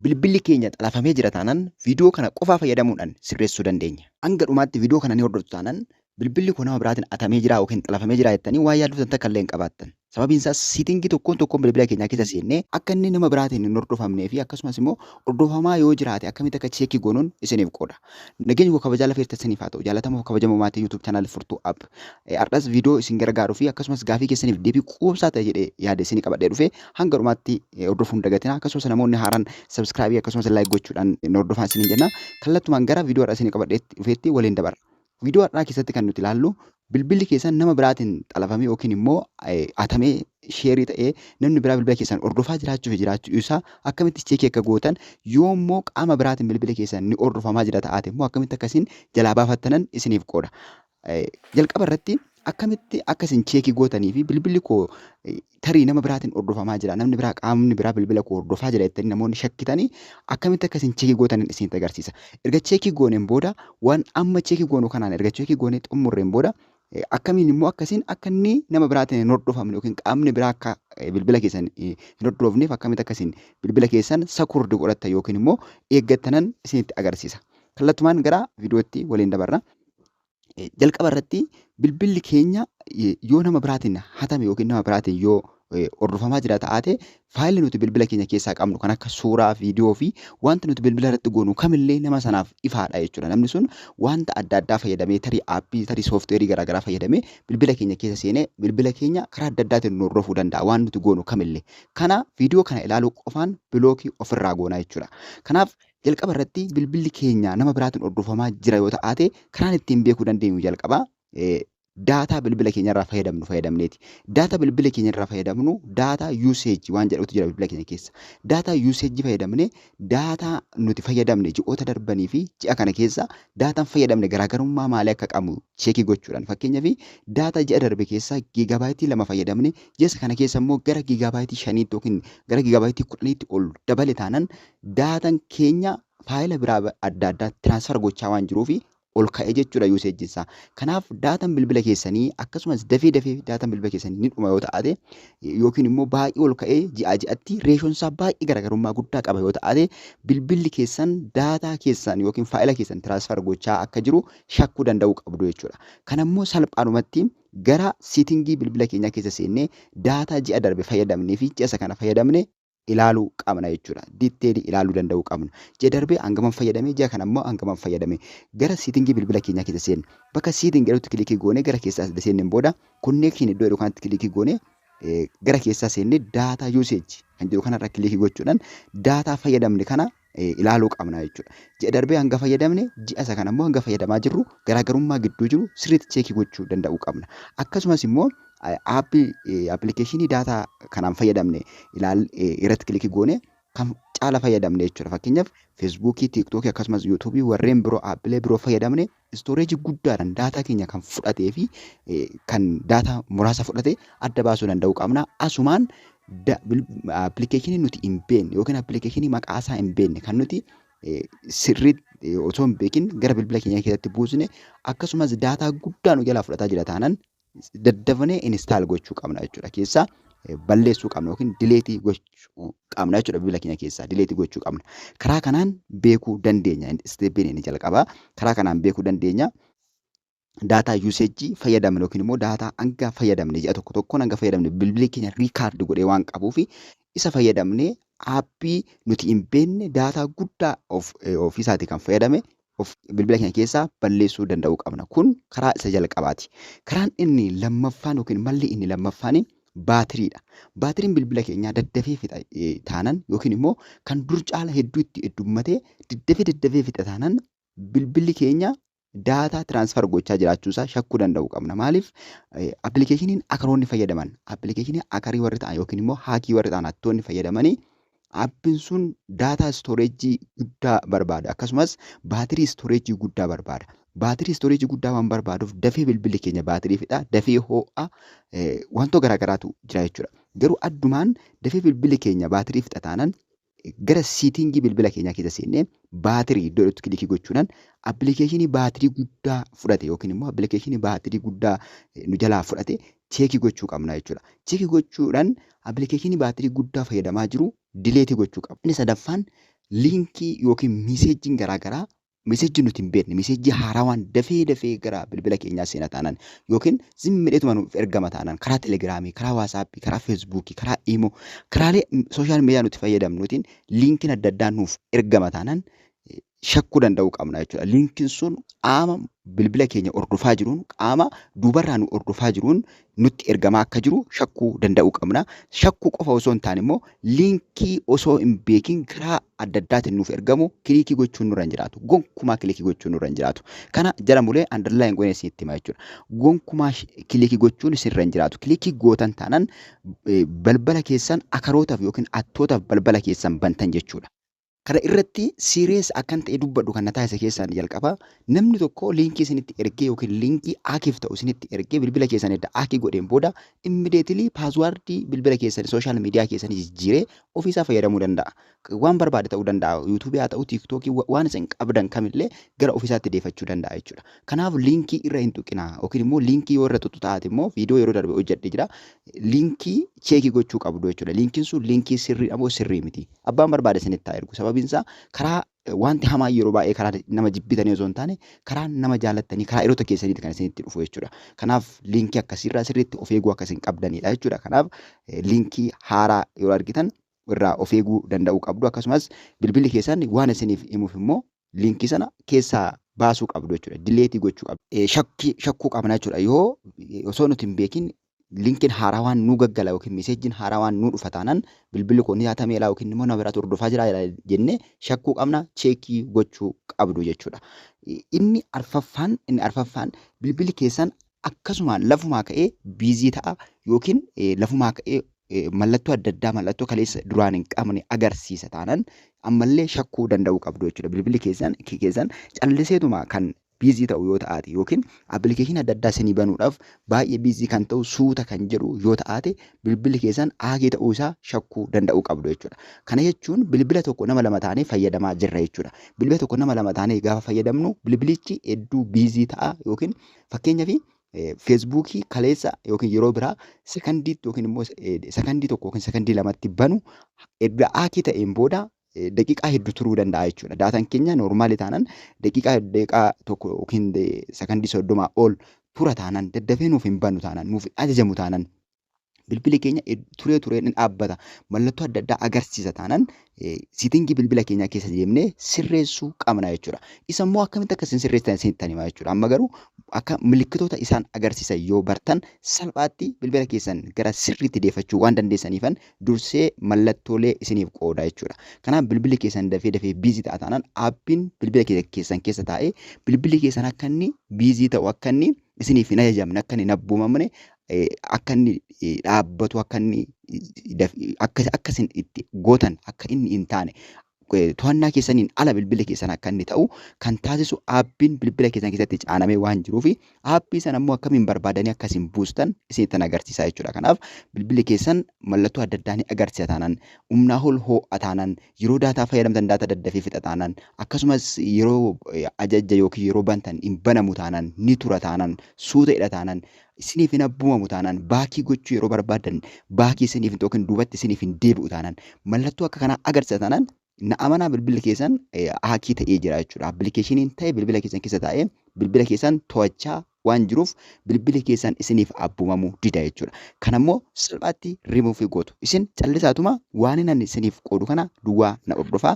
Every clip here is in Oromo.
Bilbilli keenya xalafamee jira taanaan, viidiyoo kana qofaa fayyadamuudhaan sirreessuu dandeenya. Hanga dhumaatti viidiyoo kana ni hordoftu taanaan, bilbilli koo nama biraatiin hatamee jira yookiin xalafamee jira jettanii waan yaaddoftan takka illee hin qabaattan. Sababiin isaas, setting tokkoon tokkoon bilbila keenyaa keessa seennee akka inni nama biraatiin hin hordofamnee fi akkasumas immoo hordofamaa yoo jiraate akkamitti akka check goonuun isiniif qooda. Nageenyi koo kabajaa lafa jirtaniif haa ta'u. Jaallatamoo, kabajamoo maatii YouTube channel Furtuu App. Har'as viidiyoo isin gargaaruu fi akkasumas gaafii keessaniif deebii quubsaa ta'e jedhee yaada isinii qabadhee dhufe. Hanga dhumaatti hordofuun dagatina. Akkasumas namoonni haaraan subscribe akkasumas like gochuudhaan nu hordofaa isiniin jenna. Kallattumaan gara viidiyoo har'a isinii qabadhee dhufeetti waliin dabarra. Viidiyoo har'aa keessatti kan nuti ilaallu, bilbilli keessan nama biraatiin xalafamee yookiin immoo hatamee share ta'ee namni biraa bilbila keessan hordofaa jiraachuu fi jiraachuu isaa akkamitti check akka gootan, yoo immoo qaama biraatiin bilbila keessan ni hordofamaa jira ta'aate immoo akkamitti akkasiin jalaa baafattanan isiniif qooda. Jalqaba irratti akkamitti akka isin check gootanii fi bilbilli koo tarii nama biraatiin hordofamaa jira, namni biraa, qaamni biraa bilbila koo hordofaa jira jettanii namoonni shakkitanii akkamitti akka isin check gootanin isinitti agarsiisa. Erga check gooneen booda, waan amma check goonu kanaan erga check goonee xumurreen booda, akkamiin immoo akkasiin akka inni nama biraatiin hin hordofamne yookiin qaamni biraa akka bilbila keessan hin hordofneef akkamitti akkasiin bilbila keessan secured godhattan yookiin immoo eeggattanan isinitti agarsiisa. Kallattumaan gara viidiyootti waliin dabarra. Jalqaba irratti bilbilli keenya yoo nama biraatiin hatame yookiin nama biraatiin yoo hordofamaa jira ta'aate, faayilli nuti bilbila keenya keessaa qabnu kan akka suuraa, viidiyoo fi wanta nuti bilbila irratti goonu kamillee nama sanaaf ifaadha jechuudha. Namni sun wanta adda addaa fayyadamee, tarii app, tarii software garaagaraa fayyadamee bilbila keenya keessa seenee bilbila keenya karaa adda addaatiin nu hordofuu danda'a waan nuti goonu kamillee. Kana viidiyoo kana ilaaluu qofaan block ofirraa goonaa jechuudha. Kanaaf jalqaba irratti bilbilli keenya nama biraatiin hordofamaa jira yoo ta'aate, karaan ittiin beekuu dandeenyu jalqaba data bilbila keenyarraa fayyadamnu fayyadamneeti. Data bilbila keenyarraa fayyadamnu, data usage waan jedhutu jira bilbila keenya keessa. Data usage fayyadamnee data nuti fayyadamne ji'oota darbanii fi ji'a kana keessa dataan fayyadamne garaagarummaa maalii akka qabu check gochuudhaan, fakkeenyaaf data ji'a darbe keessa gigabyte 2 fayyadamne, ji'a kana keessa immoo gara gigabyte 5tti yookiin gara gigabyte 10tti ol dabale taanaan, dataan keenya faayila biraa adda addaa transfer gochaa waan jiruufi ol ka'ee jechuudha usageiin isaa. Kanaaf dataan bilbila keessanii akkasumas dafee dafee dataan bilbila keessanii ni dhuma yoo ta'ate, yookiin immoo baay'ee ol ka'ee ji'aa ji'atti ratioon isaa baay'ee garaagarummaa guddaa qaba yoo ta'ate, bilbilli keessan data keessan yookiin faayila keessan transfer gochaa akka jiru shakkuu danda'uu qabdu jechuudha. Kanammoo salphaadhumatti gara setting bilbila keenyaa keessa seennee data ji'a darbe fayyadamnee fi ji'a isa kana fayyadamne ilaaluu qabna jechuudha. Detail ilaaluu danda'uu qabna. Ji'a darbee hangaman fayyadame, ji'a kana immoo hangaman fayyadame? Gara setting bilbila keenyaa keessa seenna. Bakka setting jedhutti click goonee gara keessaa seenneen booda, connection iddoo jedhu kanatti click goonee gara keessaa seennee data usage kan jedhu kanarra click gochuudhaan data fayyadamne kana ilaaluu qabna jechuudha. Ji'a darbee hanga fayyadamne, ji'a isa kana immoo hanga fayyadamaa jirru, garaagarummaa gidduu jiru sirriitti check gochuu danda'uu qabna. Akkasumas immoo app, application data kanaan fayyadamne ilaal irratti click goone kan caala fayyadamne jechuudha. Fakkeenyaaf Facebook, TikTok akkasumas YouTube, warreen biroo, aappilee biroo fayyadamne storage guddaadhaan data keenya kan fudhatee fi kan data muraasa fudhate adda baasuu danda'uu qabna. Asumaan application nuti hin beekne yookiin application maqaa isaa hin beekne kan nuti sirriitti osoo hin beekin gara bilbila keenyaa keessatti buusne, akkasumas data guddaa nu jalaa fudhataa jira taanaan, daddafnee uninstall gochuu qabna jechuudha. Keessaa balleessuu qabna yookiin delete gochuu qabna jechuudha, bilbila keenya keessaa delete gochuu qabna. Karaa kanaan beekuu dandeenya. Stepiin inni jalqabaa karaa kanaan beekuu dandeenya. Data usage fayyadamne yookiin immoo data hanga fayyadamne, ji'a tokko tokkoon hanga fayyadamne bilbilli keenya record godhee waan qabuuf, isa fayyadamnee app nuti hin beekne data guddaa of ofiisaatii kan fayyadame of bilbila keenya keessaa balleessuu danda'uu qabna. Kun karaa isa jalqabaati. Karaan inni lammaffaan yookiin malli inni lammaffaan baatiriidha. Baatiriin bilbila keenyaa daddafee fixa taanan, yookiin immoo kan dur caala hedduu itti heddummatee daddafee daddafee fixa taanan, bilbilli keenya data transfer gochaa jiraachuusaa shakkuu danda'uu qabna. Maaliif? Applicationiin hackeroonni fayyadaman, application hacker warri ta'an yookiin immoo hack warri ta'an, hattoonni fayyadamanii, appiin sun data storage guddaa barbaada. Akkasumas baatirii storage guddaa barbaada. Baatirii storage guddaa waan barbaaduuf dafee bilbilli keenya baatirii fixa, dafee ho'a, wantoota garaagaraatu jira jechuudha. Garuu addumaan dafee bilbilli keenya baatirii fixa taanaan, gara setting bilbila keenyaa keessa seennee baatirii iddoo itti click gochuudhaan application baatirii guddaa fudhate yookiin immoo application baatirii guddaa nu jalaa fudhate check gochuu qabna jechuudha. Check gochuudhaan application baatirii guddaa fayyadamaa jiru delete gochuu qabna. Inni sadaffaan Liinkii yookiin messageiin garaagaraa, messageii nuti hin beekne, messageii haarawaan dafee dafee gara bilbila keenyaa seena taanaan yookiin zimmiidheetuma nuuf ergama taanaan, karaa Telegramii, karaa WhatsAppii, karaa Facebookii, karaa Imo, karaalee social media nuti fayyadamnuutiin liinkiin adda addaa nuuf ergama taanaan shakkuu danda'uu qabna jechuudha. Liinkiin sun qaama bilbila keenya hordofaa jiruun, qaama duubarraa nu hordofaa jiruun nutti ergamaa akka jiru shakkuu danda'uu qabna. Shakkuu qofa osoo hin taane immoo liinkii osoo hin beekin karaa adda addaatiin nuuf ergamu clickii gochuun nurra hin jiraatu. Gonkumaa clickii gochuun nurra hin jiraatu. Kana jala mulee underline goonee isinitti hima jechuudha. Gonkumaa clickii gochuun isinirra hin jiraatu. Clickii gootan taanaan balbala keessan hackerootaaf yookiin hattootaaf balbala keessan bantan jechuudha. Kana irratti serious akkan ta'e dubbadhu kan na taasise keessaan jalqaba, namni tokko liinkii isinitti ergee yookiin liinkii hackiif ta'u isinitti ergee bilbila keessan edda hackii godheen booda immediately passwordii bilbila keessanii, social media keessanii jijjiiree ofiisaa fayyadamuu danda'a. Waan barbaade ta'uu danda'a. YouTubeii haa ta'u, TikTokii, waan isin qabdan kamillee gara ofiisaatti deeffachuu danda'a jechuudha. Kanaaf liinkii irra hin tuqinaa, yookiin immoo liinkii yoo irra tuqxu taate immoo viidiyoo yeroo darbe hojjedhee jira. Liinkii checkii gochuu qabdu jechuudha. Liinkiin sun liinkii sirriidha moo sirrii miti? Abbaan barbaade isinitti haa ergu. Sababiin isaa karaa wanti hamaa yeroo baay'ee karaa nama jibbitanii osoo hin taane karaa nama jaalattanii, karaa hiriyoota keessaniiti kan isinitti dhufu jechuudha. Kanaaf liinkii akkasiirraa sirriitti of eeguu akkasiin qabdanidha jechuudha. Kanaaf liinkii haaraa yeroo argitan irraa of eeguu danda'uu qabdu. Akkasumas bilbilli keessan waan isiniif himuuf immoo liinkii sana keessaa baasuu qabdu jechuudha. Deleteii gochuu qabdu. Shakkii shakkuu qabna jechuudha. Yoo osoo nuti hin beekin liinkiin haarawaan nu gaggala yookiin messageiin haarawaan nu dhufa taanaan, bilbilli kun ni hatameera yookiin immoo nama biraatu hordofaa jira jennee shakkuu qabna, checkii gochuu qabdu jechuudha. Inni arfaffaan bilbilli keessan akkasumaan lafumaa ka'ee busy ta'a yookiin lafumaa ka'ee mallattoo adda addaa, mallattoo kaleessa duraan hin qabne agarsiisa taanaan ammallee shakkuu danda'uu qabdu jechuudha. Bilbilli keessan calliseetuma kan busy ta'u yoo ta'aate yookiin applicationii adda addaa isinii banuudhaaf baay'ee busy kan ta'u, suuta kan jedhu yoo ta'aate, bilbilli keessan hackii ta'uu isaa shakkuu danda'uu qabdu jechuudha. Kana jechuun bilbila tokko nama lama taanee fayyadamaa jirra jechuudha. Bilbila tokko nama lama taanee gaafa fayyadamnu bilbilichi hedduu busy ta'a yookiin fakkeenyaaf Facebookii kaleessa yookiin yeroo biraa sekandiitti yookiin immoo sekandii 1 yookiin sekandii 2tti banu erga hackii ta'een booda daqiiqaa hedduu turuu danda'a jechuudha. Dataan keenya normalii taanaan daqiiqaa 1 yookiin sekandii 30 ol tura taanaan, daddafee nuuf hin banu taanaan, nuuf hin ajajamu taanaan, bilbilli keenya turee turee ni dhaabbata, mallattoo adda addaa agarsiisa taanaan, settingii bilbila keenyaa keessa deemnee sirreessuu qabna jechuudha. Isa immoo akkamitti akka isin sirreessitan isinitti himaa jechuudha. Amma garuu akka milikkitoota isaan agarsiisan yoo bartan salphaatti bilbila keessan gara sirriitti deeffachuu waan dandeessaniifan dursee mallattoolee isiniif qooda jechuudha. Kanaaf bilbilli keessan dafee dafee busy ta'a taanaan, appiin bilbila keessan keessa taa'ee bilbilli keessan akka inni busy ta'u, akka inni isiniif hin ajajamne, akka inni hin abboomamne, akka inni dhaabbatu, akka inni akka isin itti gootan akka inni hin taane, to'annaa keessaniin ala bilbilli keessan akka inni ta'u kan taasisu appiin bilbila keessan keessatti caanamee waan jiruuf, appii sana immoo akkamiin barbaadanii akka isin buustan isinittan agarsiisa jechuudha. Kanaaf bilbilli keessan mallattoo adda addaa ni agarsiisa taanaan, humnaa ol ho'a taanaan, yeroo data fayyadamtan data daddafee fixa taanaan, akkasumas yeroo ajaja yookiin yeroo bantan hin banamu taanaan, ni tura taanaan, suuta hidha taanaan, isiniif hin abboomamu taanaan, backii gochuu yeroo barbaadan backii isiniif hin yookiin duubatti isiniif hin deebi'u taanaan, mallattoo akka kanaa agarsiisa taanaan, na amanaa, bilbilli keessan hackii ta'ee jira jechuudha. Applicationiin ta'e bilbila keessan keessa taa'ee bilbila keessan to'achaa waan jiruuf bilbilli keessan isiniif abboomamuu dida jechuudha. Kanammoo salphaatti rimuufii gootu. Isin callisaatuma waan inni isiniif qoodu kana duwwaa na hordofaa,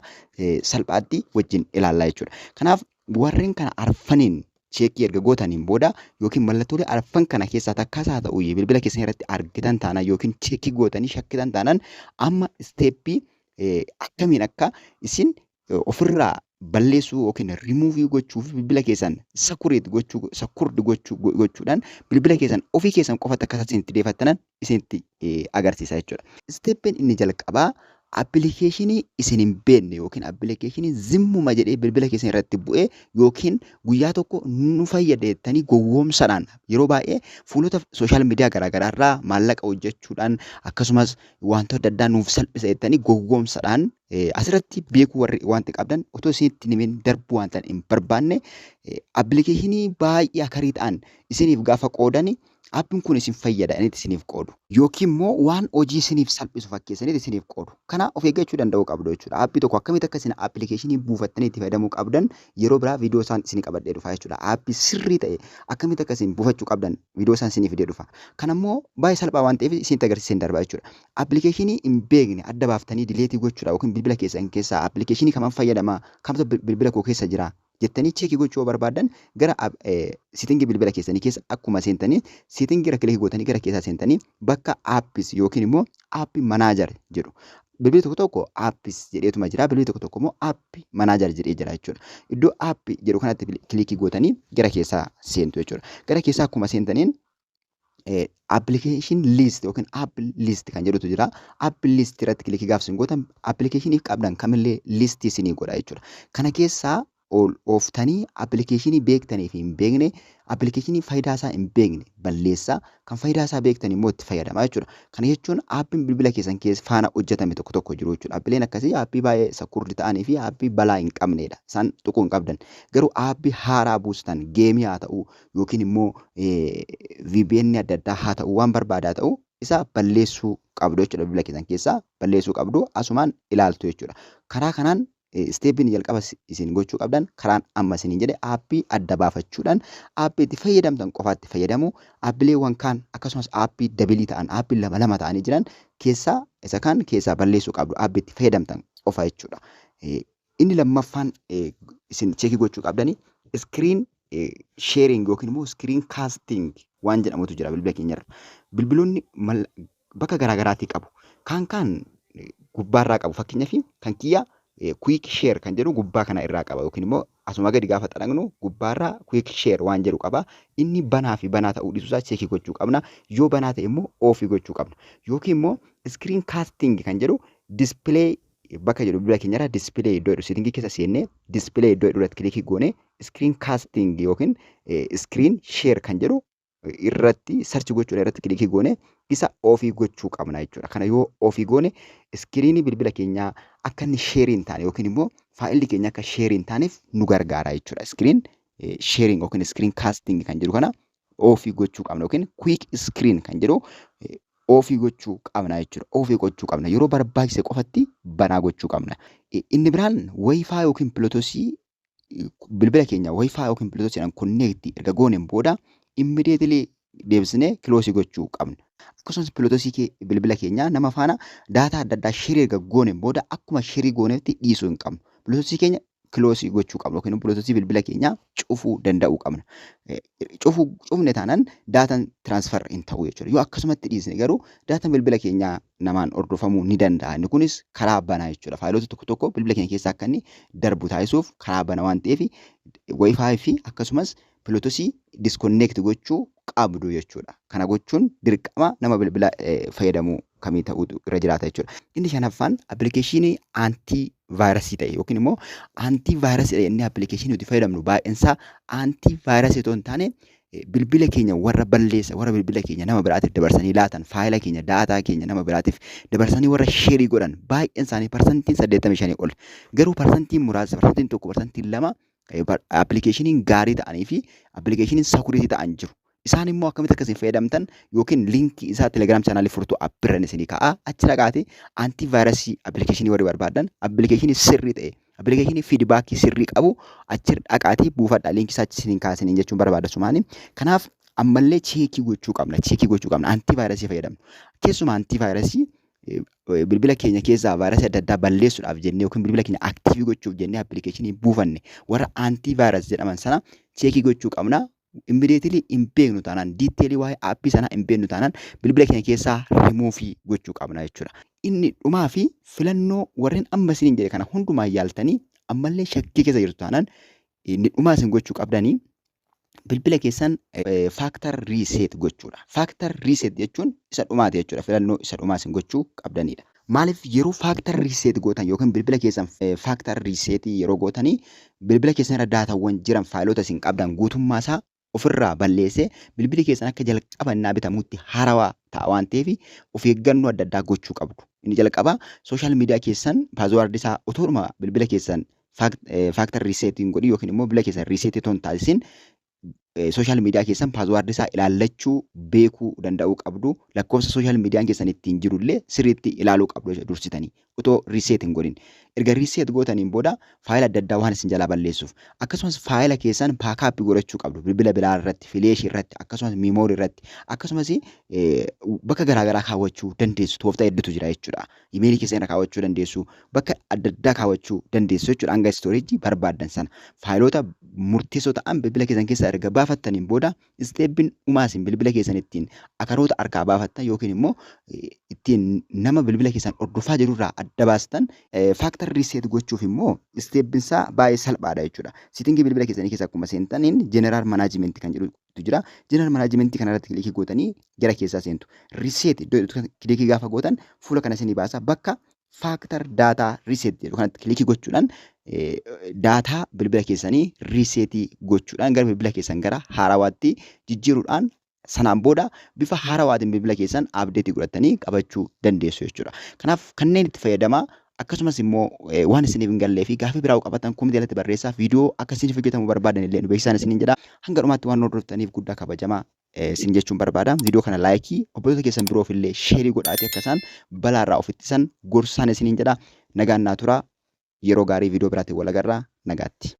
salphaatti wajjin ilaallaa jechuudha. Kanaaf warreen kana arfaniin checkii erga gootaniin booda yookiin mallattoolee arfan kana keessaa takkaas haa ta'u bilbila keessan irratti argitan taanaan yookiin checkii gootanii shakkitan taanaan, amma steppii akkamiin akka isin ofirraa balleessuu yookiin rimuuvii gochuu fi bilbila keessan secured gochuu, secured gochuu gochuudhaan bilbila keessan ofii keessan qofatti akka isin itti deeffattanan isinitti agarsiisa jechuudha. Steppiin inni jalqabaa applicationii isin hin beekne yookiin applicationii zimmuma jedhee bilbila keessan irratti bu'ee yookiin guyyaa tokko nu fayyada jettanii gowwoomsaadhaan yeroo baay'ee fuulota social media garaagaraa irraa maallaqa hojjechuudhaan, akkasumas wantoota adda addaa nuuf salphisa jettanii gowwoomsaadhaan, asirratti beekuu warri wanti qabdan, otoo isinitti himin darbuu wanta hin barbaanne, applicationii baay'ee hackerii ta'an isiniif gaafa qoodani Aappiin kun isin fayyada inni isiniif qoodu. Yookiin immoo waan hojii isiniif salphisu fakkeessanii isiniif qoodu. Kana of eeggachuu danda'uu qabdu jechuudha. Aappii tokko akkamitti akka isin appilikeeshinii buufattanii itti fayyadamuu qabdan yeroo biraa viidiyoo isaan isin qabadhee dhufa jechuudha. Aappii sirrii ta'e akkamitti akka isin buufachuu qabdan viidiyoo isaan isinii fidee dhufa. Kana immoo baay'ee salphaa waan ta'eef isinitti agarsiiseen darba jechuudha. Appilikeeshinii hin beekne adda baaftanii delete gochuudha yookiin bilbila keessan keessaa appilikeeshinii kaman fayyadamaa, kamtu bilbila koo keessa jira jettanii check gochuu yoo barbaaddan, gara setting bilbila keessanii keessa akkuma seentanii, setting irra click gootanii gara keessaa seentanii, bakka apps yookiin immoo app manager jedhu. Bilbilli tokko tokko apps jedheetuma jira. Bilbilli tokko tokko immoo app manager jedhee jira jechuudha. Iddoo app jedhu kanatti click gootanii gara keessaa seentu jechuudha. Gara keessaa akkuma seentaniin application list yookiin app list kan jedhutu jira. App list irratti click gaaf isin gootan, appilikeeshiniif qabdan kamillee list isinii godha jechuudha. Kana keessaa ol ooftanii appilikeeshinii beektanii fi hin beekne, appilikeeshinii faayidaa isaa hin beekne balleessaa, kan faayidaa isaa beektan immoo itti fayyadamaa jechuudha. Kana jechuun aappiin bilbila keessan keessa faana hojjetame tokko tokko jiru jechuudha. Aappileen akkasii aappii baay'ee secured ta'anii fi aappii balaa hin qabnedha. Isaan tuquu hin qabdan. Garuu aappii haaraa buustan, game haa ta'u yookiin immoo VPN adda addaa haa ta'u, waan barbaadaa ta'u, isa balleessuu qabdu jechuudha. Bilbila keessan keessaa balleessuu qabdu, asumaan ilaaltu jechuudha. Karaa kanaan step iin jalqaba isin gochuu qabdan karaan amma isiniin jedhe, aappii adda baafachuudhaan aappii itti fayyadamtan qofaatti fayyadamu, aappileewwan kaan akkasumas aappii double ta'an, aappii lama lama ta'anii jiran keessaa isa kaan keessaa balleessuu qabdu, aappii itti fayyadamtan qofa jechuudha. Inni lammaffaan isin check gochuu qabdani screen sharing yookiin immoo screen casting waan jedhamutu jira bilbila keenyarra. Bilbiloonni bakka garaagaraatii qabu. Kaan kaan gubbaarraa qabu. Fakkeenyaaf, kan kiyya quick share kan jedhu gubbaa kana irraa qaba yookiin immoo asuma gadi gaafa xaragnu gubbaarraa quick share waan jedhu qaba. Inni banaa fi banaa ta'uu dhiisuusaa check gochuu qabna. Yoo banaa ta'e immoo off gochuu qabna. Yookiin immoo screen casting kan jedhu display bakka jedhu, bilbila keenyarra display iddoo jedhu, setting keessa seennee display iddoo jedhu irratti click goonee, screen casting yookiin screen share kan jedhu irratti search gochuudha, irratti click goone isa off gochuu qabna jechuudha. Kana yoo off goone, screen bilbila keenyaa akka inni share hin taane yookiin immoo faayilli keenya akka share hin taaneef nu gargaara jechuudha. Screen sharing yookiin screen casting kan jedhu kana off gochuu qabna yookiin quick screen kan jedhu off gochuu qabna jechuudha. Off gochuu qabna. Yeroo barbaachise qofatti banaa gochuu qabna. Inni biraan WiFi yookiin Bluetooth, bilbila keenya WiFi yookiin Bluetoothiidhaan connect erga gooneen booda immediately deebisnee close gochuu qabna. Akkasumas Bluetooth bilbila keenyaa nama faana data adda addaa share erga gooneen booda akkuma share goonetti dhiisuu hin qabnu. Bluetooth keenya close gochuu qabna yookiin Bluetooth bilbila keenyaa cufuu danda'uu qabna. Cufuu cufne taanaan daataan transfer hin ta'u jechuudha. Yoo akkasumatti dhiisne garuu daataan bilbila keenyaa namaan hordofamuu ni danda'a. Inni kunis karaa banaa jechuudha. Faayilota tokko tokko bilbila keenya keessaa akka inni darbu taasisuuf karaa bana waan ta'eef, WiFi fi akkasumas Bluetooth disconnect gochuu qabdu jechuudha. Kana gochuun dirqama nama bilbila fayyadamu kamii ta'uutu irra jiraata jechuudha. Inni shanaffaan appilikeeshinii anti virus ta'e yookiin immoo anti virus ta'e, inni appilikeeshinii nuti fayyadamnu baay'eensaa anti virus otoo hin taane, bilbila keenya warra balleessa, warra bilbila keenya nama biraatiif dabarsanii laatan, faayila keenya, daataa keenya nama biraatiif dabarsanii warra share godhan baay'een isaanii parsantiin 85 ol. Garuu parsantiin muraasa, parsantiin 1, parsantiin 2 appilikeeshiniin gaarii ta'anii fi appilikeeshiniin security ta'an jiru. Isaan immoo akkamitti akkasiin fayyadamtan yookiin link isaa Telegram channel Furtuu Appirran isinii ka'a. Achi dhaqaati anti virus appilikeeshinii warri barbaadan, appilikeeshinii sirrii ta'e, appilikeeshinii feedback sirrii qabu achi dhaqaatii buufadha. Link isaa achi isiniin kaasiniin jechuun barbaada sumaani. Kanaaf ammallee check gochuu qabna. Check gochuu qabna. Anti virus fayyadamnu. Keessumaa anti virus bilbila keenya keessaa vaayirasii adda addaa balleessuudhaaf jennee yookiin bilbila keenya active gochuuf jennee appilikeeshinii buufanne warra anti virus jedhaman sana check gochuu qabna. Immediately hin beeknu taanaan, detail waa'ee aappii sanaa hin beeknu taanaan, bilbila keenya keessaa rimuufii gochuu qabna jechuudha. Inni dhumaa fi filannoo warreen amma isiniin jedhe kana hundumaa yaaltanii ammallee shakkii keessa jirtu taanaan, inni dhumaa isin gochuu qabdanii bilbila keessan factory reset gochuudha. Factory reset jechuun isa dhumaati jechuudha. Filannoo isa dhumaa isin gochuu qabdanidha. Maaliif? Yeroo factory reset gootan yookiin bilbila keessan factory reset yeroo gootanii, bilbila keessan irra daataawwan jiran, faayilota isin qabdan guutummaa isaa ofirraa balleessee bilbilli keessan akka jalqaba innaa bitamutti haarawaa ta'a waan ta'eef, of eeggannoo adda addaa gochuu qabdu. Inni jalqabaa social media keessan password isaa otoodhuma bilbila keessan factory reset hin godhin yookiin immoo bilbila keessan reset otoo hin taasisin Social media keessan password isaa ilaallachuu beekuu danda'uu qabdu. Lakkoofsa social mediaan keessan ittiin jirullee sirriitti ilaaluu qabdu jechuudha dursitanii otoo reset hin godhin. Erga reset gootaniin booda faayila adda addaa waan isin jalaa balleessuuf, akkasumas faayila keessan backup godhachuu qabdu bilbila biraa irratti, flash irratti, akkasumas memory irratti, akkasumas bakka garaagaraa kaawwachuu dandeessu. Tooftaa hedduutu jira jechuudha. Imeelii keessan irra kaawwachuu dandeessu, bakka adda addaa kaawwachuu dandeessu jechuudha hanga storage barbaaddan sana. Faayilota murteessoo ta'an bilbila keessan keessaa erga baafattaniin booda, stepiin dhumaa isin bilbila keessan ittiin hackeroota harkaa baafattan yookiin immoo ittiin nama bilbila keessan hordofaa jirurraa adda baastan, factory reset gochuuf immoo stepiin isaa baay'ee salphaadha jechuudha. Setting bilbila keessanii keessa akkuma seentaniin general management kan jedhutu jira. General management kanarratti click gootanii gara keessaa seentu. Reset iddoo click gaafa gootan fuula kana isinii baasa. Bakka factory data reset jedhu kanatti click gochuudhaan data bilbila keessanii reset gochuudhaan gara bilbila keessan gara haarawaatti jijjiiruudhaan, sanaan booda bifa haarawaatiin bilbila keessan update godhatanii qabachuu dandeessu jechuudha. Kanaaf kanneen itti fayyadamaa. Akkasumas immoo waan isiniif hin gallee fi gaafii biraa qabatan comment jalatti barreessaa. Viidiyoo akka isiniif hojjetamu barbaadan illee nu beeksisaan isiniin jedha. Hanga dhumaatti waan hordoftaniif guddaa kabajamaa isin jechuun barbaada. Viidiyoo kana like, obboloota keessan biroof illee share godhaatii akka isaan balaarraa of ittisan gorsaan isiniin jedha. Nagaan naa turaa. Yeroo gaarii, viidiyoo biraatiin wal agarraa, nagaatti.